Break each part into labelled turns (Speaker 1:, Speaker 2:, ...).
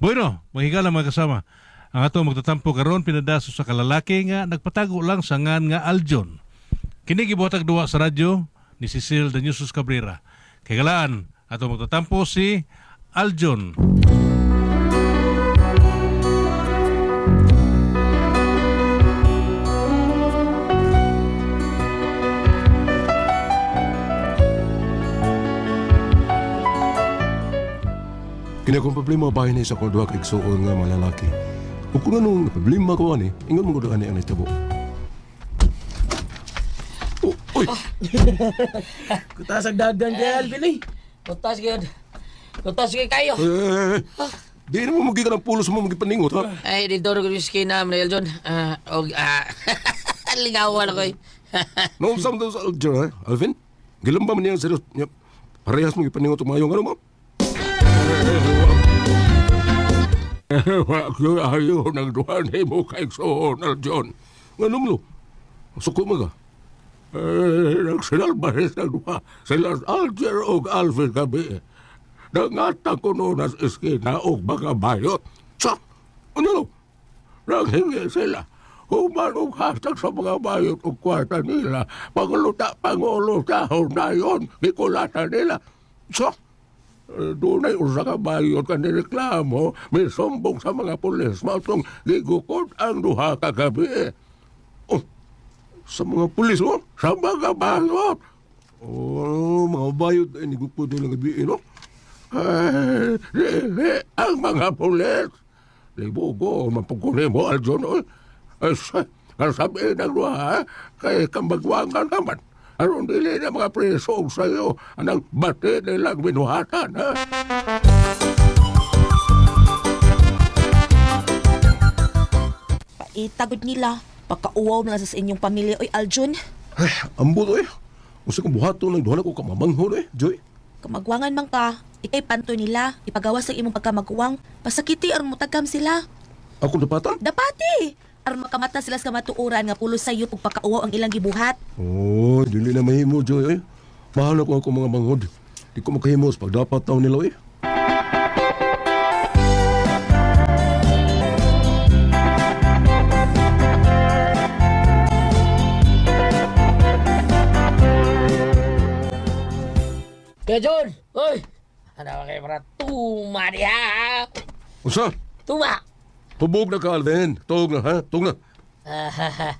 Speaker 1: Bueno, mga higala mga kasama. Ang ato magtatampo karon pinadaso sa kalalaki nga nagpatago lang sa ngan nga Aljon. Kini gibuhatag duwa sa radyo ni Cecil Danyusos Cabrera. Kay galaan ato magtatampo si Aljon.
Speaker 2: Kini akong problema bahay na sa akong duha ka igsuon nga mga lalaki. Ug kung anong problema ko ani, ingon mo gud ani ang nahitabo. Oh, oy,
Speaker 3: Kutasag dagan kay Alvin eh.
Speaker 4: Kutas gyud. Kutas gyud kayo.
Speaker 2: Ay, ay, ay, ay. Di na mo magikan ang pulos mo magipaningot ha.
Speaker 4: Ay, dito ro whisky na Manuel John. Ah, og ligawan ako eh.
Speaker 2: Naunsa man daw sa Alger, ha? Alvin? Gilamba man niya ang serious. Niya, parehas mo gipaningot og maayong ano mo. Ayo nang duha ni mo kay igsuon, Aljon. Ngano mo? Suko mo ka? Eh, nagsinalbahes ng duha. Sila Alger og Alvin gabi. Nangata ko noon sa eskina og mga bayot. Sa, ano no? Nanghingi sila. Human og hashtag sa mga bayot og kwarta nila. Panguluta, pangulutahon na yun. Gikulata nila. Sa, eh, dunay usa ka bayot ka nireklamo, may sumbong sa mga pulis. Mautong gigukod ang duha kagabi. Oh, sa mga pulis, oh, sa mga bayot. Oh, mga bayot ay nigukod nila gabi, no? Ay, dili ang mga pulis. Libugo, mapuguni mo, Aljon, oy. Ay, sa, kasabi ng duha, ha? Kay kambagwangan naman. Aron dili na mga preso og sayo, anang bati nilang binuhatan, ha?
Speaker 5: Paitagod nila. Pagkauwaw na lang sa inyong pamilya, oy Aljun.
Speaker 2: Ay, ambot, oy. Usa kong buhaton ng duha na ko kamamanghod, oy, Joy.
Speaker 5: Kamagwangan man ka, ikay panto nila, ipagawas ang imong pagkamaguwang, pasakiti aron motagam sila.
Speaker 2: Ako dapatan?
Speaker 5: Dapati! Aron makamata sila sa kamatuoran nga pulos sa ug pagkauwaw ang ilang gibuhat.
Speaker 2: Oh, dili na mahimo, Joy, oy. Mahal ako ako mga manghod. Di ko makahimo sa pagdapat taon nila, oy.
Speaker 4: Kuya John, oy. Ano ba kayo para tuma diha?
Speaker 2: Usa,
Speaker 4: Tuma.
Speaker 2: hubog na ka, Alvin. Tug na, ha? Tug na.
Speaker 4: Ah,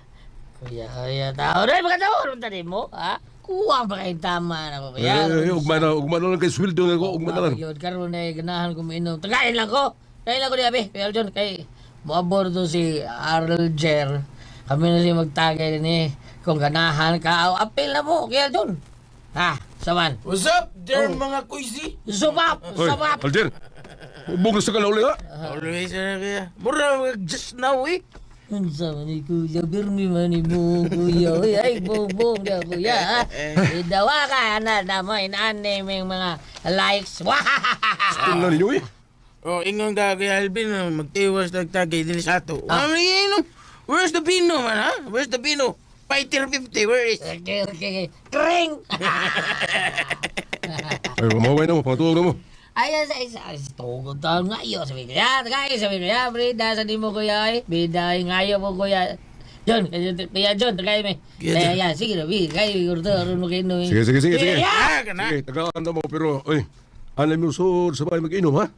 Speaker 4: kuya, kuya, tao. Ay, mga tao, anong tanim mo? Ha? Kuha ba kayong tama na ko, kuya?
Speaker 2: Eh, ugma na, ugma na lang kay sweldo na ko, ugma na lang.
Speaker 4: Yun, karon ay ganahan ko mainom. Tagain lang ko. Tagain lang ko ni Abi. Kuya John, kay moabordo si Arlger. Kami na siya magtagay din eh. Kung ganahan ka, aw, apil na mo, Kuya John. Ha, saman.
Speaker 3: What's up, there mga kuisi?
Speaker 4: Sumap!
Speaker 2: Oy,
Speaker 4: Sumap!
Speaker 2: Alger, hubog na sa kalauli, ha?
Speaker 3: Always na kaya. Mura, just now eh.
Speaker 4: Unsa man ni Kuya, birmi man ni mo, Kuya. Uy, ay, bongbong na, Kuya. Ha? Idawa ka na na mo, inaane mo yung mga likes. Wah!
Speaker 2: Tingnan ninyo, eh.
Speaker 3: Oh, ingon ka kay Alvin, oh, magtiwas nagtagay din sa ato. Ah. Ano Where's the Pino man ha? Where's the Pino? Fighter 50, where is?
Speaker 4: Okay. Kring!
Speaker 2: Ay, mamaway na mo, pangatuog na mo.
Speaker 4: Ay, sa isa, ay, tugod taon ngayo. Sabi ko, ya, tagay, sabi ko, ya, brida, sa di mo, kuya, ay, bida, ay, ngayo mo, kuya. John, kaya John, tagay me.
Speaker 3: Kuya
Speaker 4: Kaya, ya, sige na, bi, kaya, gurto, aron mo kayo,
Speaker 2: Sige, sige, sige, sige.
Speaker 3: Ah, kana.
Speaker 2: Sige, tagaan na mo, pero, oy, alam mo, sud, sabay mag-inom, ha?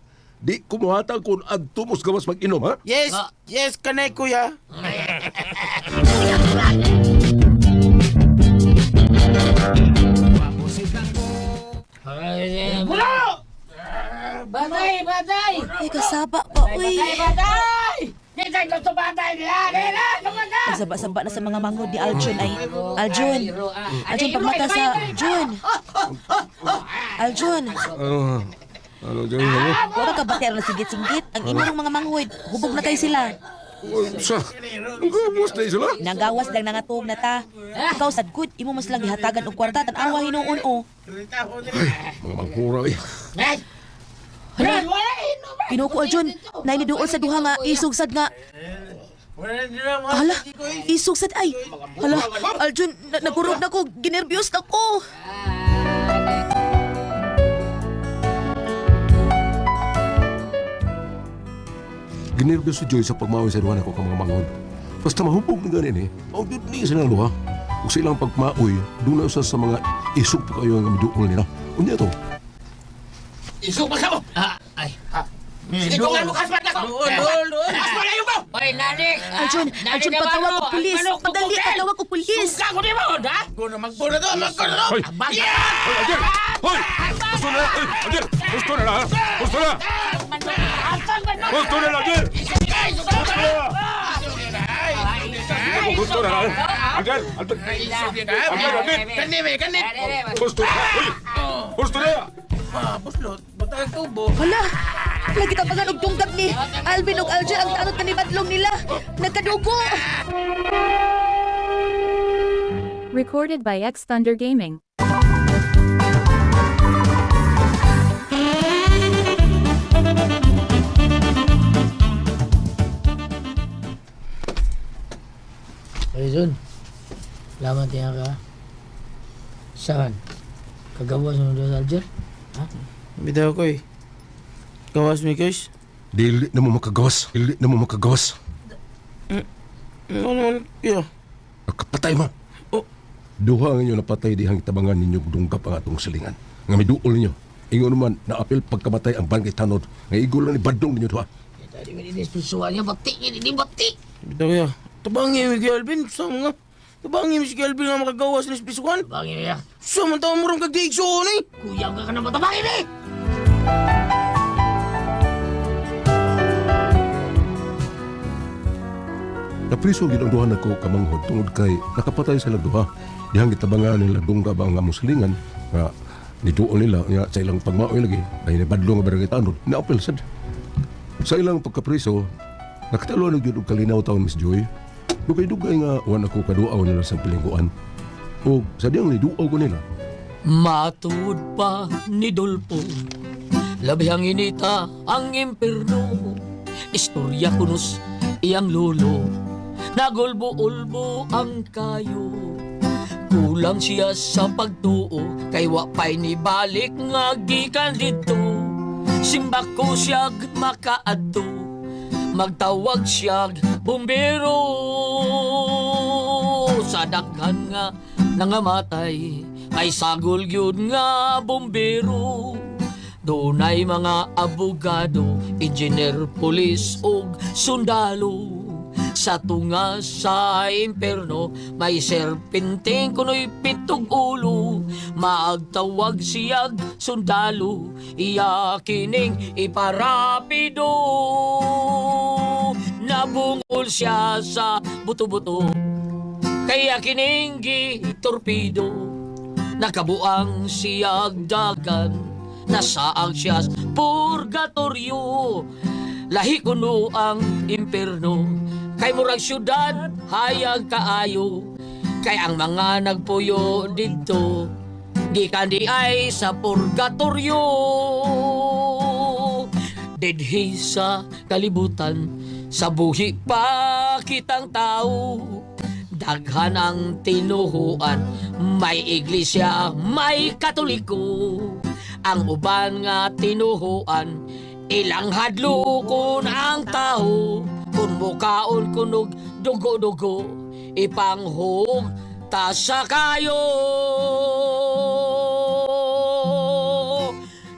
Speaker 2: Di kumuhatag kung adto mo sa gawas mag-inom, ha?
Speaker 3: Yes,
Speaker 4: Ah.
Speaker 3: yes, kanay kuya.
Speaker 4: Batay, batay!
Speaker 5: Ay, kasaba pa, uy.
Speaker 4: Batay, batay! Kita gusto batay niya! Kaya kumaka!
Speaker 5: Ang saba-saba na sa mga manghod ni Aljun ay. Aljun! Aljun, pagmata sa... Jun! Aljun!
Speaker 2: Ah, ano, Joy, ano?
Speaker 5: Wala ka ba aron singgit-singgit? Ang imong mga manghod, hubog na kay sila.
Speaker 2: Uy, Sa, ang gawas na sila.
Speaker 5: Nagawas lang nangatog na ta. Ikaw sad good, imo mas lang gihatagan og kwarta tan-awa hinuon o.
Speaker 2: Mga manghura, eh.
Speaker 4: Ay!
Speaker 5: Hala, Pinuko Aljun, naini duol sa duha nga isog sad nga. Hala, isog sad ay. Hala, Aljun, na nagurog na ko, ginerbyos na ko.
Speaker 2: Ginerbyos si Joy sa pagmaoy sa duha nako ka mga manghod. Basta mahubog ni ganin eh. Mao gyud ni silang duha. Ug sa ilang pagmaoy, duna usa sa mga isog pa kayo nga miduol nila. Unya to.
Speaker 3: Isog pa ka mo!
Speaker 4: Ah, ay.
Speaker 3: Sige, tungan mo kaspat na ko! Doon, doon, doon! Kaspat na yung mo!
Speaker 4: Oy, nanik!
Speaker 5: Arjun, Arjun, patawag ko pulis. Padali, patawag ko pulis.
Speaker 4: Suga ko di mo, ha?
Speaker 3: Magbo na, magbo na to! Magbo na to!
Speaker 2: Hoy! Hoy, Alger! Hoy! Gusto na! Hoy, Alger! Gusto na na! Gusto na! Gusto na, Alger! Gusto na! Gusto na! Alger! Alger! Alger, Alger!
Speaker 3: Kani, may kani!
Speaker 2: Gusto na! Hoy! Gusto na!
Speaker 3: Ah, buslot, butang tubo.
Speaker 5: Hala, lagi tabangan og tunggab ni Alvin og Alger ang tanod ni Badlong nila. Nagkadugo.
Speaker 6: Recorded by X Thunder Gaming.
Speaker 4: Arjun, salamat niya ka. Saan? Kagawas mo doon, Alger? Ha?
Speaker 3: Bitaw ko eh. Gawas mi, guys.
Speaker 2: Dili na mo makagawas. Dili na mo makagawas.
Speaker 3: Ano naman, kuya?
Speaker 2: Nakapatay mo.
Speaker 3: Oh.
Speaker 2: Duha ang inyo napatay dihang tabangan ninyo dunggap ang atong silingan. Nga miduol ninyo. Ingon naman, naapil pagkamatay ang bangkay tanod. Nga igol na ni Badong ninyo duha.
Speaker 4: Tadi mi dinis pisuan niya, batik ini, batik!
Speaker 3: Bitaw kuya. Tabangi mi kay Alvin. Sa mga. Tabangi mi si kay Alvin nga makagawas ni Pisuan.
Speaker 4: Tabangin niya.
Speaker 3: Sa man tao mo rin kagdiigsoon eh.
Speaker 4: Kuya ka ka na matabangin eh!
Speaker 2: Napriso gid ang duha nako kamanghod tungod kay nakapatay sila duha. Dihang gitabangan nila dunggap ang among silingan nga niduol nila nga sa ilang pagmaoy lagi ay nibadlong nga barangay tanod. Naapil sad. Sa ilang pagkapriso, nakatalo na gyud og kalinaw taon Miss Joy. Dugay-dugay nga wan ako kaduaw nila sa pilingkuan. O sa diyang niduaw ko nila,
Speaker 4: Matud pa ni Dolpo, labihang inita ang impierno. Istorya kunos iyang lolo, nagulbo-ulbo ang kayo. Kulang siya sa pagtuo, kay wa pa'y nibalik nga gikan dito. Simba ko siyag makaadto, magtawag siyag bumbero. Sa daghan nga nangamatay, kay sagol gyud nga bumbero. Dunay mga abogado, engineer, pulis ug sundalo. Sa tunga sa imperno, may serpenteng kuno'y pitong ulo. Maagtawag siyag sundalo, iya kining iparapido. Nabungol siya sa buto-buto, kaya kining gitorpedo. Nakabuang siyag dagan, nasaang siya sa purgatorio. Lahi kuno ang imperno, kay murag syudad, hayag kaayo. Kay ang mga nagpuyo didto, gikan di ay sa purgatorio. Didhi sa kalibutan, sa buhi pa kitang tao. Daghan ang tinuhuan, may iglesia, may katoliko. Ang uban nga tinuhuan, ilang hadlokon ang tao. Kung mukaon kunog dugo-dugo, ipanghug ta sa kayo.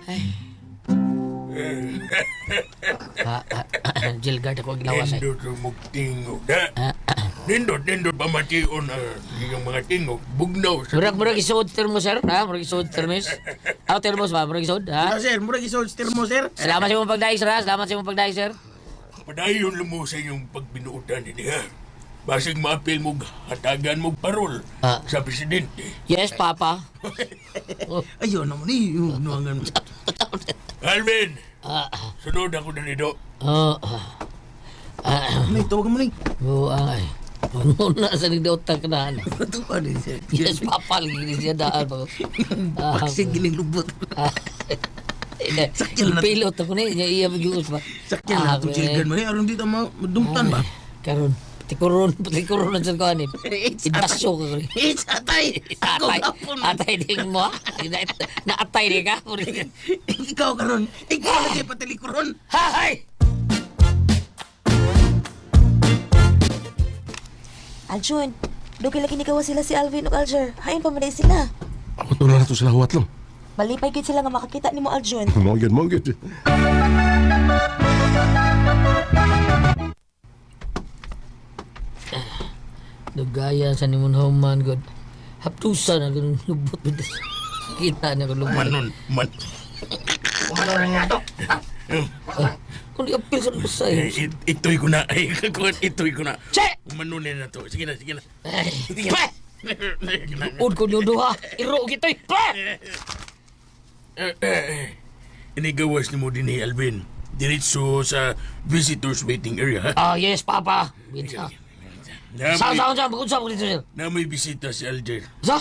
Speaker 4: Ay. Ah, ah, ah, Gilgard ako ginawa sa'yo.
Speaker 7: Nindot ang tingog, ha? Nindot, nindot pamation ang iyong mga tingog. Bugnaw sa
Speaker 4: Murag murag isuod termo sir, ha? Murag isuod termos. Ah, termos ba? Murag isuod, ha?
Speaker 3: Ah, sir, murag isold mo, sir.
Speaker 4: Salamat sa imong pagdaig sir, ha? Salamat sa imong pagdaig sir.
Speaker 7: Padayon lang mo sa inyong pagbinuotan din, ha? Basig maapil mo, hatagan mo parol sa presidente.
Speaker 4: Yes, papa.
Speaker 3: Ayun naman eh. Yung nuangan mo.
Speaker 7: Alvin, sunod ako na nito.
Speaker 4: Oh. Ah,
Speaker 3: Nay, tawagan mo na eh.
Speaker 4: buang ay. Muna sa nagdaotang ka na. ano.
Speaker 3: Tuwa din sir.
Speaker 4: Yes, papa lagi ni siya daan pa.
Speaker 3: Paksig giling lubot. Sakil na-
Speaker 4: Pilot ako ni, iya iya magyuos ba.
Speaker 3: Sakyan na itong children mo eh. Aron dito madumtan ba?
Speaker 4: Karon, patikuron, patikuron na sa kanin. Idaso ka rin.
Speaker 3: It's atay! Ako
Speaker 4: Atay,
Speaker 3: gapon.
Speaker 4: atay din mo ha? Naatay din ka?
Speaker 3: Ikaw karon. Ikaw lagi patalikuron.
Speaker 4: Hay!
Speaker 5: Aljun, dugay lagi nigawa sila si Alvin ug Alger. Hain pa man diay sila.
Speaker 2: Ako to na nato sila huwat lang.
Speaker 5: Malipay gid sila nga makakita nimo, Aljun.
Speaker 2: Mao gyud, mao gyud.
Speaker 4: Dugaya sa nimon human god. Haptusa na ganun lubot. Kita na ko lubot.
Speaker 7: Manon, man.
Speaker 4: Kung di apil sa lusay.
Speaker 7: Eh, itoy ko na. Ay, kakuan, itoy ko na.
Speaker 4: Che!
Speaker 7: Manunin na to. Sige na, sige na.
Speaker 4: Ay,
Speaker 7: Sige
Speaker 4: pa!
Speaker 7: na.
Speaker 4: Ud ko niyo duha. Iro gitoy. Pa!
Speaker 7: Eh, Inigawas ni mo din ni Alvin. Diretso sa visitors waiting area, ha?
Speaker 4: Ah, yes, papa. Bisa.
Speaker 7: Na
Speaker 4: Sa
Speaker 7: may,
Speaker 4: sa sa bukod sa dito sir.
Speaker 7: na may bisita si Alger.
Speaker 4: Sa?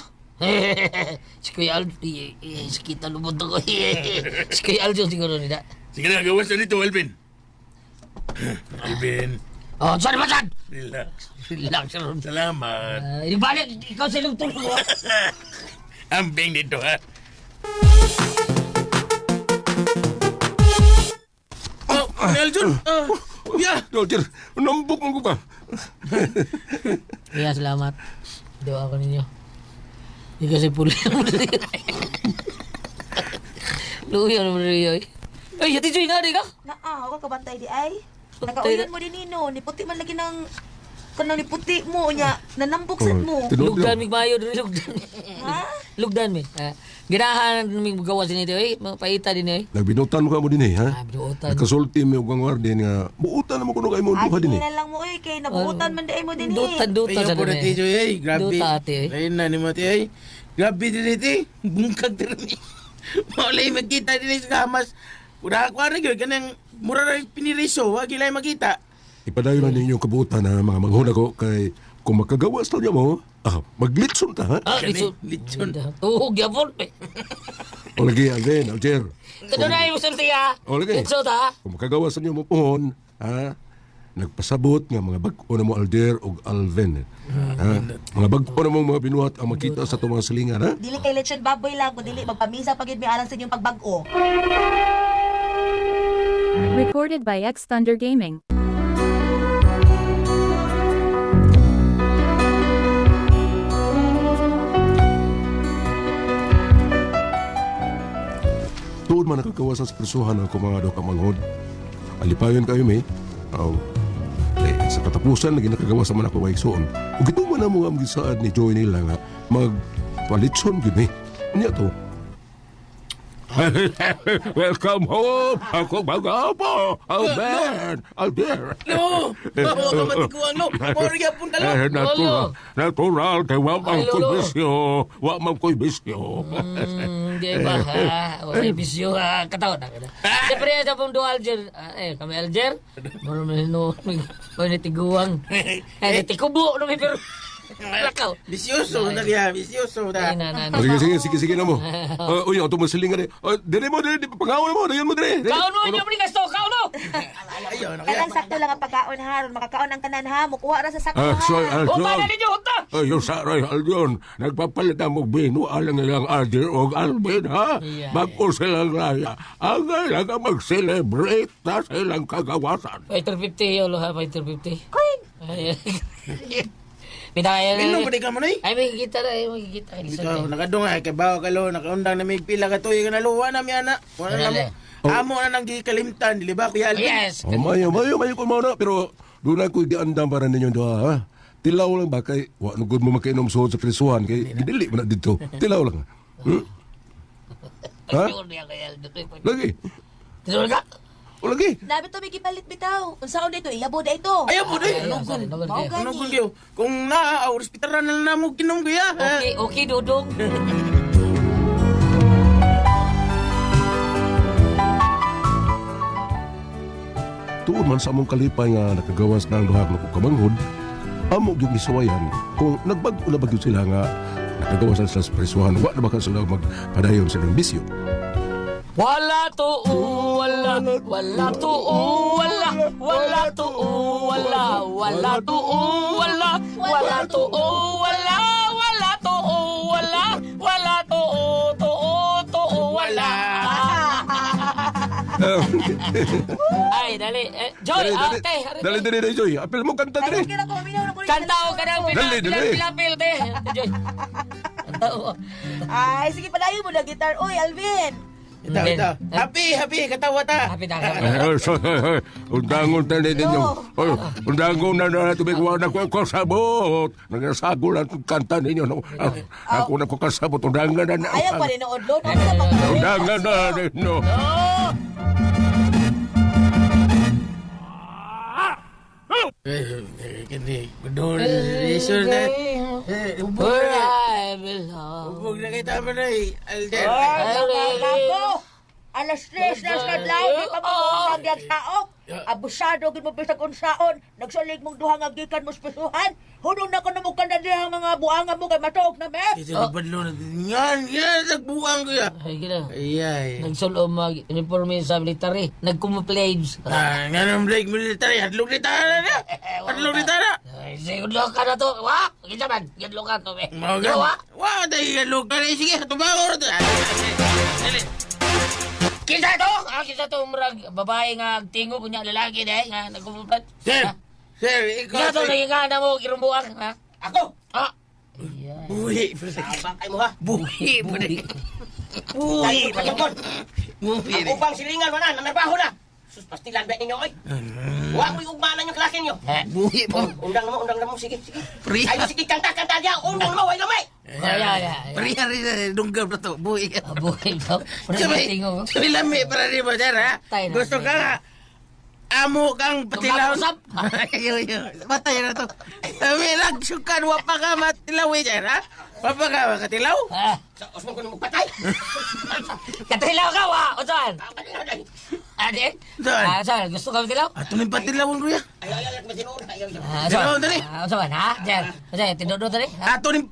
Speaker 4: Si Kuya Al, si kita lubot ako. Si Kuya Aljon siguro nila.
Speaker 7: Sige na, gawas na dito, Alvin. Alvin,
Speaker 4: Oh, sorry ba saan?
Speaker 7: relax.
Speaker 4: Relax ron.
Speaker 7: Salamat.
Speaker 4: Ibalik, ikaw sa ilong tulong.
Speaker 7: Ambing dito, ha?
Speaker 3: Oh, Aljun. Ah, yeah.
Speaker 2: Alger, nambok mo ko ka.
Speaker 4: Kuya, salamat. Doa ko ninyo. Hindi kasi puli mo Luya naman rin. Ay, yati Joy nga, di ka?
Speaker 5: Naa, wa ka bantay di ay.
Speaker 4: Bantay
Speaker 5: Nakauyon mo din nino, ni puti man lagi ng kanang ni puti mo nya, nanambok sad mo.
Speaker 2: Tinuod
Speaker 4: Lugdan
Speaker 2: lang.
Speaker 4: mi mayo diri lugdan.
Speaker 5: Ha?
Speaker 4: Lugdan mi. Ah, ginahan mi gawa sinito eh, mga paita din eh.
Speaker 2: Nagbinutan mo ka mo din eh, ha?
Speaker 4: Ah, binuotan.
Speaker 2: Nakasulti mi og ang warden nga buutan na mo kuno kay mo duha din
Speaker 5: Adi
Speaker 2: eh.
Speaker 5: na lang mo oy kay nabuotan man di ay mo din eh.
Speaker 4: Duta duta
Speaker 3: Ayaw
Speaker 4: sa
Speaker 3: po na
Speaker 4: din.
Speaker 3: ti Joy, ay. Grabe.
Speaker 4: Duta ate eh.
Speaker 3: Ayun na ni mo ti, ay. Grabe din iti. Bungkag din ni. Maulay magkita din sa kamas. Ura ko rin yun. Ganang mura rin piniriso. Wag ilay magkita.
Speaker 2: Ipadayon na ninyo kabuutan na mga manghod ako kay kung makagawas na niya mo, maglitson ta ha.
Speaker 4: Ah, litson.
Speaker 3: Litson.
Speaker 4: Tuhog yapon eh.
Speaker 2: O lagi, Alvin, Alger.
Speaker 4: Kadunay mo sulti ha.
Speaker 2: O lagi.
Speaker 4: Litson ha.
Speaker 2: Kung makagawas na niyo mo pohon, ha? Nagpasabot nga mga bag-o na mo Alger og Alvin. Ha? Mga bag-o na mo mga binuhat ang makita sa itong mga silingan, ha?
Speaker 5: Dili kay lechon baboy lang, kun dili magpamisa pagid mi alang sa inyong pagbag-o.
Speaker 6: Recorded by X Thunder Gaming.
Speaker 2: Tuod man nakagawasan sa presuhan ang mga daw kamanghod. Alipayon kayo, may. Aw. Eh, sa katapusan, lagi nakagawa sa man ako maigsoon. Ug ito man ang mga gisaad ni Joy nila nga magpalitson gyud ni. Unya to. Welcome home! Ako mag-apo! Albert! Albert!
Speaker 3: No! Bawa ka matikuang no! Mura yapon ka
Speaker 2: Eh, natural, natural, kay wa man
Speaker 4: Ay,
Speaker 2: ko'y
Speaker 4: lolo.
Speaker 2: bisyo. Wa man ko'y bisyo.
Speaker 4: Di ba ha? O sa bisyo ha? Katawa na kita. Siyempre, sa pong do Alger. Ah, eh, kami Alger. Muro man no, may tiguang. Eh, tikubo no may pero. Lakaw.
Speaker 3: Bisyoso na kaya, bisyoso na.
Speaker 4: Ay, na, na, na.
Speaker 2: Oh, sige, sige, sige, sige na mo. Uy, ato mo silingan eh. Oh, dire mo, dire, pangawon mo, dayon mo, dire. Dire.
Speaker 4: Kaon mo, hindi mo ni gasto, kaon mo!
Speaker 3: Ayaw na kaya.
Speaker 5: Kanang sakto lang ang pagkaon ha, aron makakaon ang tanan ha, mukuha ra sa sakto
Speaker 2: Ah,
Speaker 5: ha.
Speaker 2: sorry,
Speaker 4: Unta
Speaker 2: Aljon.
Speaker 4: na ninyo, unta!
Speaker 2: Ay, yung saray, Aljon. Nagpapalit na mo bino, alang ilang Alger o Alvin, ha?
Speaker 4: Yeah.
Speaker 2: Bago silang raya. Ang kailangan mag-celebrate na silang kagawasan.
Speaker 4: Fighter 50, yolo ha, fighter 50.
Speaker 5: Queen,
Speaker 4: Ay, Pinakaya
Speaker 3: Minom pa di ka mo na eh.
Speaker 4: Ay, may kita na, ay, may kita.
Speaker 3: Ikaw, nakadungay, kay bawa ka lo, nakaundang na may pila ka tuig ka na lo, wala na mi ana. Wala na mo. Amo na nang gikalimtan, dili ba Kuya Alvin?
Speaker 4: Yes!
Speaker 2: Oh, mayo, mayo, mayo ko na. Pero doon ako giandam para ninyo doha, ha? Tilaw lang ba kay wa no good mo makainom suod sa prisuhan kay gidili man na dito. Tilaw lang. Ha?
Speaker 4: Pagyon niya kay Aldo.
Speaker 2: Lagi.
Speaker 4: Tinulog ka?
Speaker 2: O lagi.
Speaker 5: Nabi to may gipalit bitaw. Unsaon dito iyabo da ito.
Speaker 3: Ayaw po di.
Speaker 4: Ayaw, sorry, nugol
Speaker 5: Mao
Speaker 4: kayo.
Speaker 3: Ano
Speaker 5: gani.
Speaker 3: kung kayo? Kung naa, o respetaran na lang namo kinom kuya.
Speaker 4: Okay, okay, Dudong.
Speaker 2: Tuod man sa among kalipay nga nakagawas na ang duha nga kamanghod, amo gyud gisuwayan kung nagbag-o na ba gyud sila nga nakagawas na sila sa presuhan, wa na ba ka sila magpadayon sa ilang bisyo.
Speaker 4: Wala to, wala, wala to, wala, wala to, wala, wala to, wala, wala to, wala, wala to, wala, wala to, to, to, wala. Ay, dali. Eh, Joy,
Speaker 2: Dali,
Speaker 4: ah,
Speaker 2: dali.
Speaker 4: te. Ari,
Speaker 2: Dali,
Speaker 4: te.
Speaker 2: dali, dali, Joy. Apil mo kanta
Speaker 5: Ay,
Speaker 2: dali.
Speaker 5: okay na ko, minaw na ko.
Speaker 4: Kanta o ka ng pila,
Speaker 2: Dali,
Speaker 4: pila,
Speaker 2: dali.
Speaker 4: pila, pila, te. Joy. Kanta o.
Speaker 5: Ay, sige, padayon mo na gitar. Uy, Alvin.
Speaker 3: Ito, ito. Happy, happy, katawa ta.
Speaker 4: Happy na, happy.
Speaker 2: Eh, so, eh, eh, Undangon na ninyo. Oy, Undangon na na tubig wa na ko kasabot. Nagasago lang itong kanta ninyo. No? Ako na ko kasabot. Undangan na na.
Speaker 5: Ayaw pa rin nood, Lord. Ano sa pag-
Speaker 2: Undangan na ninyo.
Speaker 3: Eh, kini, bedol, resor na. Eh, ubog
Speaker 4: Where
Speaker 3: na.
Speaker 4: I belong.
Speaker 3: Ubog na kita mo na eh, Alden.
Speaker 5: Ay, nako. Alas 3 na sa adlaw, di pa mo nagyag saok. Abusado gid mo bisag unsaon, nagsalig mong duha nga gikan mo sa pisuhan. Hunong na kuno mo kanda diha mga buanga mo kay matuog na me.
Speaker 3: Ito na badlo na. Yan, yan, nagbuang ko ya.
Speaker 4: Ay, gina.
Speaker 3: Ay, ay.
Speaker 4: Nagsulong mag uniforme sa military. Nagkumupledge.
Speaker 3: Ah, nga nang break military, hadlok ni tara na. Hadlok ni tara.
Speaker 4: Ay, sige, good luck ka na to. Wa! Kita man, good luck ka to, eh.
Speaker 3: Mga
Speaker 4: Wa!
Speaker 3: Wa, dahil hadlok ka na. Sige, tumango na to. Dali.
Speaker 4: Kinsa to? Ah, kinsa to murag babae nga tingog kunya lalaki dai nga nagkumupledge.
Speaker 3: Sir, sir, ikaw.
Speaker 4: Kinsa to naging na mo girumbuang, ha?
Speaker 8: Ako!
Speaker 4: Ah.
Speaker 3: Buhi.
Speaker 8: Bangkay mo ha!
Speaker 3: Buhi. Buhi. Buhi.
Speaker 8: Patungkol!
Speaker 3: Buhi.
Speaker 8: Ang upang silingan wala, nanarbaho na! Sus, pastilan ba ninyo, oy? Huwag mo'y ugmanan yung klase ninyo.
Speaker 3: Buhi po.
Speaker 8: Undang na mo, undang na mo, sige, sige.
Speaker 3: Pri.
Speaker 8: Ay, sige, kanta, kanta diya, undang na mo, ay lamay!
Speaker 4: Ay, ay, ay.
Speaker 3: Priya rin sa dunggab na to. Buhi.
Speaker 4: Ah, Buhi ba? Murag
Speaker 3: Sabi,
Speaker 4: tingog.
Speaker 3: sabi lami para di ba, sir, ha?
Speaker 4: Tayo na.
Speaker 3: Gusto ka nga. Amo kang patilaw.
Speaker 4: Usap.
Speaker 3: Ayo, ayo. Patay na to. Sabi lang, sukan, wapa ka matilaw, eh, sir, ha? Wapa ka makatilaw?
Speaker 4: Ah,
Speaker 8: Sa osmong ko na magpatay!
Speaker 4: katilaw ka wa. Unsan? Ade?
Speaker 3: Saan?
Speaker 4: Ah, saan? Gusto ka matilaw?
Speaker 3: Ato na yung patilawon, kuya.
Speaker 8: Ay, ay, ay, ay, ay, ay, ay,
Speaker 4: Ah,
Speaker 3: Tinuod,
Speaker 4: saan?
Speaker 3: dali.
Speaker 4: Ah, unsa man, ha? Diyan. Unsa, tinuod dali? Ha?
Speaker 3: Ato na yung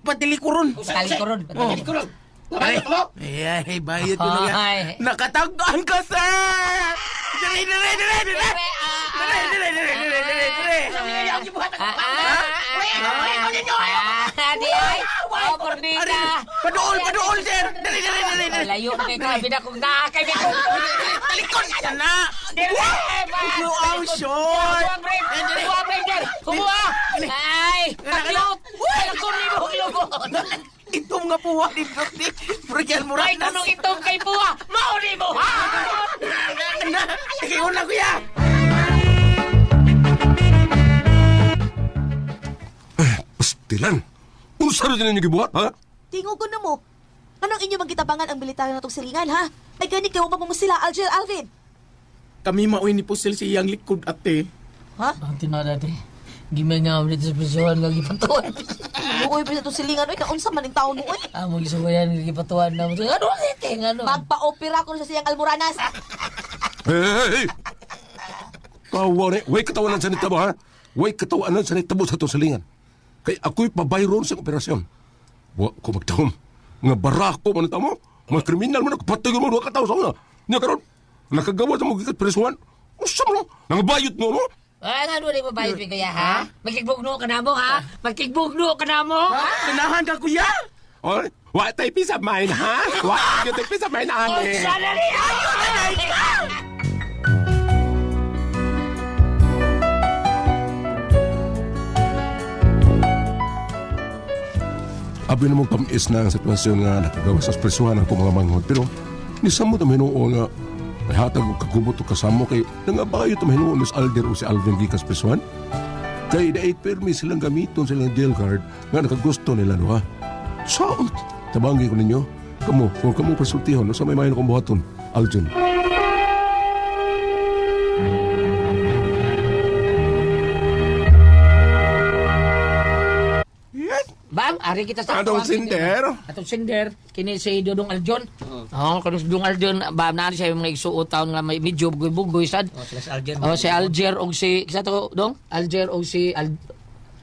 Speaker 3: patilikuron.
Speaker 4: Talikuron.
Speaker 3: Oh.
Speaker 8: Kulong! Nabayot mo!
Speaker 3: Ay, ay, bayot ko na yan.
Speaker 4: Ay.
Speaker 3: Nakatagdaan ka, sir! Dali, dali, dali, dali! Dali, dali, dali, dali, dali, dali!
Speaker 4: Ah, ah, ah, di ay. Oh, pordita.
Speaker 3: Ari, paduol, paduol, sir! Dali, dali, dali, dali!
Speaker 4: Layo na kay kabi na kung naa kay biko.
Speaker 3: Talikod ka na! Wow, short!
Speaker 4: Kuha, Ranger! Kuha! Ay! Pakyut! Ako ni mo lubot!
Speaker 3: Itong nga puwa ni Brody. Brian
Speaker 4: Ay,
Speaker 3: Moranas.
Speaker 4: tanong itong kay Buwa! Mauni mo! Ha?
Speaker 3: Na, sige, una, kuya!
Speaker 2: Pastilan. Unsa rin ninyo gibuhat, ha?
Speaker 5: Tingog ko na mo. Anong inyo magkitabangan ang militaryo na tong silingan, ha? Ay gani kay pa mo sila, Alger Alvin.
Speaker 3: Kami maoy ni Pusil sa iyang likod, ate.
Speaker 5: Ha?
Speaker 4: Ang tinada te. Gimay nga ulit sa prisuhan nga gipatuan.
Speaker 5: Luoy pa sa tong silingan, oy, kaunsa man ang taon mo, oy.
Speaker 4: Ah, mo gisuwayan nga gipatuan na mo. Ano ang ite? Ano?
Speaker 5: Magpa-opera ko sa siyang Almoranas.
Speaker 2: Hey, hey, hey! Tawa ni. Way katawanan sa nitabo, ha? Way katawanan sa nitabo sa itong salingan. Kay ako'y pabayron sa operasyon. Wa ko magtahom. Mga barako man ang tamo. Mga kriminal man ako. Patay mo, duha ka tao sa una. Niya karon, nakagawa sa mga gikat presuhan. Usa mo, no? Nangabayot mo mo.
Speaker 4: Ah, ano rin mo bayot kuya ha? Magkigbugno ka na mo ha? Magkigbugno ka na mo?
Speaker 3: Ha? Ganahan ka, kuya?
Speaker 2: Oy, wa tay peace of mind, ha? Wa tay peace of mind, ate.
Speaker 4: Unsa na niya?
Speaker 2: Abi na mong tamis na ang sitwasyon nga nakagawa sa presuhan ako mga manghod. Pero nisamot ang hinuon nga may hatag og kagubot o kasamo kay nangabayo ang hinuon ni si Alder o si Alvin gikas presuhan. Kay daig permi silang gamiton silang jail card nga nakagusto nila no ha. So, tabangin ko ninyo. Kamo, kung kamo presultihon, sa may mayon kong buhaton, Aljon.
Speaker 4: Bang, ari kita sa
Speaker 2: Atong sinder.
Speaker 4: Atong sinder kini si Dudong Aljon. Oo, oh, si Dudong Aljon ba naa siya yung mga igsuot taon nga may medyo bugoy-bugoy sad.
Speaker 8: Oh, sila si Alger.
Speaker 4: Oh, si Alger og si kisa to dong? Alger og si Al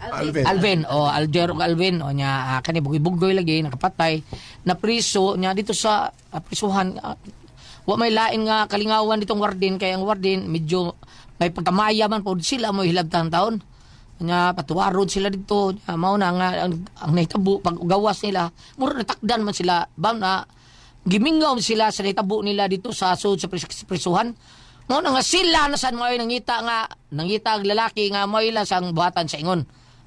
Speaker 2: Alvin.
Speaker 4: Alvin. Oh, Alger og Alvin. O nya ah, kani bugoy-bugoy lagi nakapatay. Na priso nya dito sa prisuhan wa may lain nga kalingawan ditong warden kay ang warden medyo may pagkamaya man pod sila mo hilabtan taon. Nya patuwarod sila dito. Nya, mao na nga ang nahitabo pag gawas nila mura natakdan man sila bam na Gimingaw sila sa nitabo nila dito sa sud sa prisuhan. Mao na nga sila na san mo'y nangita ang lalaki nga mo'y lang sang buhatan sa ingon.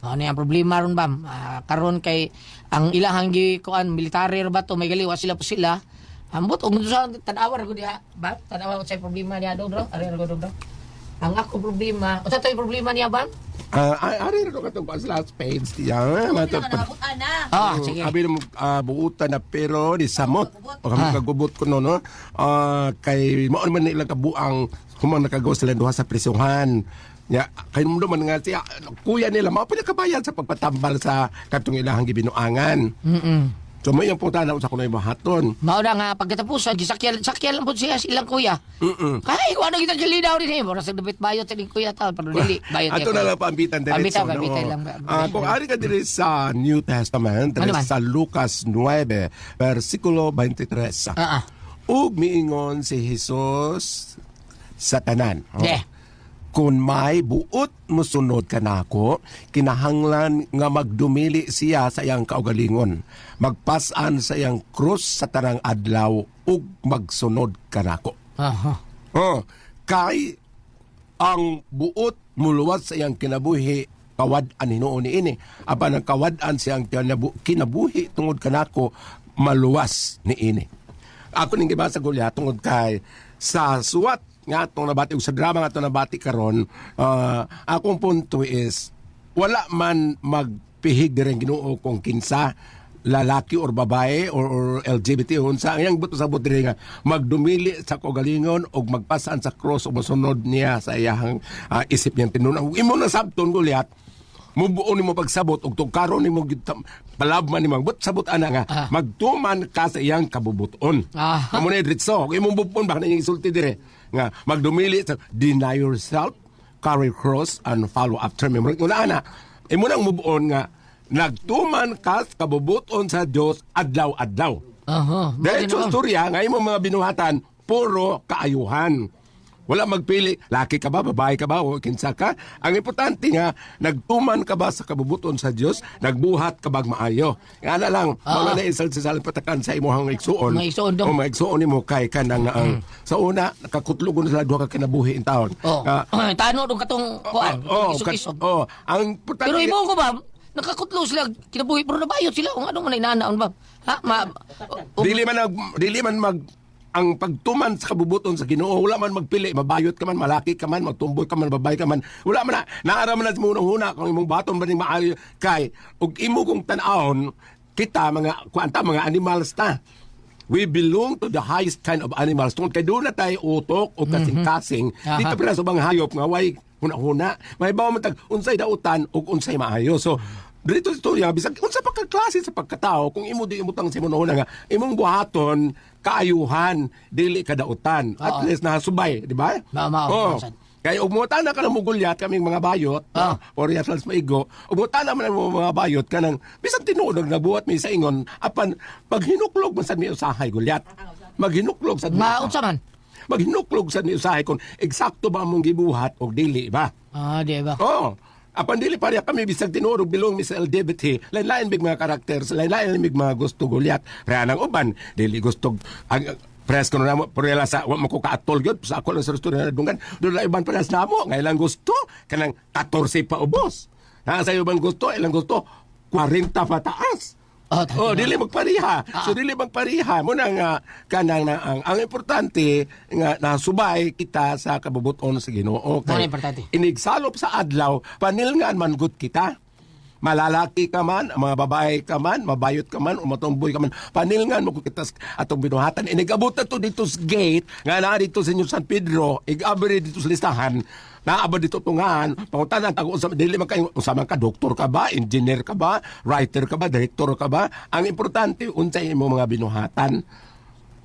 Speaker 4: Ano yung problema ron bam? Ah, karon kay ang ilahang gi kuan military ra ba to may galiwa sila po sila. Ambot og sa tan-awa ra gud diha ba? Tan-awa sa problema niya dong bro. Ari ra gud bro. Ang ako problema, unsa to'y problema niya bam?
Speaker 2: Ah, ari ra katong kuan sa last page diya.
Speaker 5: Wala ka nakabot, ana.
Speaker 4: Ah, sige.
Speaker 2: Abi mo buutan na pero di samot. O kami kagubot ko no no. Ah, kay mao man ilang kabuang humang nakagawa sila duha sa prisuhan. Ya, kay mo man nga siya kuya nila mao pa nakabayad sa pagpatambal sa katong ilahang gibinuangan. So may ang punta na sa kunoy mahaton.
Speaker 4: Mao na nga pagkatapusan gisakyan sakyan lang pud siya sa ilang kuya. Kay ko ano kita gilidaw din eh. Mura sa dapit bayot sa ilang kuya taon pero dili bayot.
Speaker 2: Ato na lang paambitan diretso.
Speaker 4: Paambitan,
Speaker 2: no?
Speaker 4: paambitan lang.
Speaker 2: Ah, kung ari ka diri sa New Testament,
Speaker 4: Ano
Speaker 2: diri
Speaker 4: man?
Speaker 2: sa Lucas 9, versikulo 23.
Speaker 4: Ah, ah.
Speaker 2: Ug miingon si Jesus sa tanan. Oh.
Speaker 4: Yeah.
Speaker 2: Kung may buot mosunod kanako, kinahanglan nga magdumili siya sa iyang kaugalingon, magpasan sa iyang krus sa tanang adlaw ug magsunod kanako.
Speaker 4: Aha.
Speaker 2: Oh, kay ang buot muluwas sa iyang kinabuhi kawad-an hinuon niini apan ang kawad-an siyang kinabuhi tungod kanako maluwas niini. Ako ning gibasa gulya tungod kay sa suwat nga atong nabati ug sa drama nga atong nabati karon, akong punto is wala man magpihig diri ang Ginoo kung kinsa lalaki or babae or LGBT o unsa ang iyang buto sa diri nga magdumili sa kaugalingon og magpasan sa cross o mosunod niya sa iyang isip niyang tinunan. Ug imo na sabton gulyat mubuo nimo pagsabot og tugkaron nimo gyud palabman nimo but sabot ana nga magtuman ka sa iyang kabubuton. Amo na diretso og imong bubon baka na isulti dire nga magdumili sa deny yourself, carry cross and follow after me. Murag una ana imo nang mubuon nga nagtuman ka sa kabubuton sa Dios adlaw-adlaw.
Speaker 4: Aha.
Speaker 2: Dahil sa istorya, nga imong mga binuhatan, puro kaayuhan. Wala magpili, laki ka ba, babae ka ba, o kinsa ka. Ang importante nga, nagtuman ka ba sa kabubuton sa Dios, nagbuhat ka bag maayo. Nga na lang, mga na isal sa patakan sa imong igsuon.
Speaker 4: Mga igsuon dong.
Speaker 2: O mga igsuon nimo kay kanang naang. Sa una, nakakutlogon sila duha ka kinabuhi in taon.
Speaker 4: Oh.
Speaker 2: Ah,
Speaker 4: Tano dong katong kuan,
Speaker 2: oh,
Speaker 4: isog-isog.
Speaker 2: oh, ang importante.
Speaker 4: Pero imo ko ba nakakutlo sila kinabuhi pero nabayot sila kung ano man inanaon ba? Ha? Ma
Speaker 2: Dili man mag ang pagtuman sa kabubuton sa Ginoo wala man magpili mabayot ka man, malaki ka man, magtumboy ka man, babae ka man, wala man na naara man na sa mong huna kung imong baton ba ning maayo kay ug imo kong tan-awon kita mga kuan ta, mga animals ta. We belong to the highest kind of animals tungod kay doon na tayo utok o kasing-kasing. Dito pa sa ubang hayop nga way huna-huna may bawo man tag unsay dautan ug unsay maayo. So dito sa istorya bisag unsa pa ka klase sa pagkatao kung imo di imutang sa imong nga imong buhaton kaayuhan dili kadautan, at least nasubay, di ba?
Speaker 4: Mao,
Speaker 2: Oh.
Speaker 4: mao, sad.
Speaker 2: Kay ug muta na ka ng mugulyat kaming mga bayot, or yasals maigo, ug muta na man ang mga bayot kanang bisan tinuod og nabuhat mi sa ingon apan paghinuklog man sad mi usahay gulyat. Maghinuklog sad mi.
Speaker 4: Maunsa man?
Speaker 2: Maghinuklog sad mi usahay kung eksakto ba among gibuhat og dili ba.
Speaker 4: Ah, di ba?
Speaker 2: Oo. Apan dili pareha kami bisag tinuod og bilong mi sa LGBT. Lain-lain mig mga karakter, lain-lain mig mga gusto gulyat. Kaya nang uban dili gusto ang press ko na mo pero sa wa mo ko kaatol gyud sa ako lang sa restaurant na dunggan doon na iban press na mo nga ilang gusto kanang 14 pa ubos. Ha sa iban gusto ilang gusto 40 pataas.
Speaker 4: Oh,
Speaker 2: Oh, dili magpareha. So dili magpareha mo na nga kanang na ang importante nga nasubay kita sa kabubuton sa Ginoo.
Speaker 4: Mo na importante.
Speaker 2: Inigsalop sa adlaw, panilngan man gud kita. Malalaki ka man, mga babae ka man, mabayot ka man, o matumboy ka man, panilngan mo kita atong binuhatan. Inigabot na to dito sa gate, nga naa dito sa inyo San Pedro, igabri dito sa listahan, naabot dito tungahan, pangutanan tag unsa dili man kayo unsa man ka, doktor ka ba, engineer ka ba, writer ka ba, director ka ba, ang importante unsay imong mga binuhatan.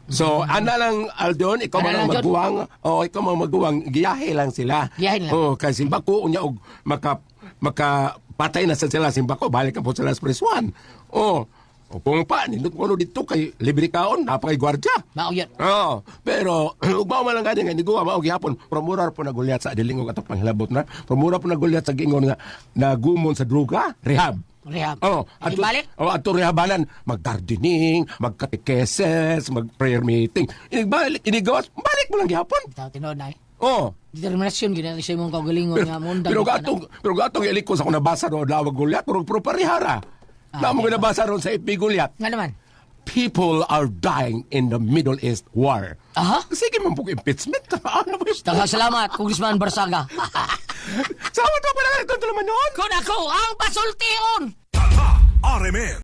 Speaker 2: So, ana lang Aldon, ikaw
Speaker 4: Ana
Speaker 2: man ang
Speaker 4: lang, Jon.
Speaker 2: maguwang, oh, ikaw man ang maguwang, giyahe lang sila.
Speaker 4: Giyahe lang.
Speaker 2: Oh, kay simbako unya og maka maka patay na sa sila simbako, balik ka po sila sa press one. Oh, o kung pa nindot ko dito kay libre kaon, napakay gwardiya.
Speaker 4: Mao yun.
Speaker 2: Oh, pero ugma man lang gani nga niguwa mao gihapon promura po nagulyat sa adilingog atong panghilabot na. Promura po nagulyat sa gingon nga nagumon sa droga, rehab.
Speaker 4: Rehab.
Speaker 2: Oh, ato,
Speaker 4: Ibalik?
Speaker 2: oh, ato rehabanan, mag-gardening, magkatekeses, mag-prayer meeting. Inigbalik, inigawas, balik mo lang gihapon.
Speaker 4: Bitaw tinuod na eh.
Speaker 2: Oh.
Speaker 4: Determinasyon gina sa imong kaugalingon nga mundang.
Speaker 2: Pero gatong pero gatong ilikos ako nabasa ro lawag Goliath, pero pero parihara.
Speaker 4: Ah,
Speaker 2: Na mo
Speaker 4: okay.
Speaker 2: nabasa ron sa FB Goliath.
Speaker 4: Nga naman.
Speaker 2: People are dying in the Middle East war.
Speaker 4: Aha.
Speaker 2: Sige man po impeachment. Ano ba yun?
Speaker 4: Daghang salamat, Congressman Barsaga.
Speaker 2: Salamat pa pala ito naman yun.
Speaker 4: Kun ako ang pasultion!
Speaker 9: RMN.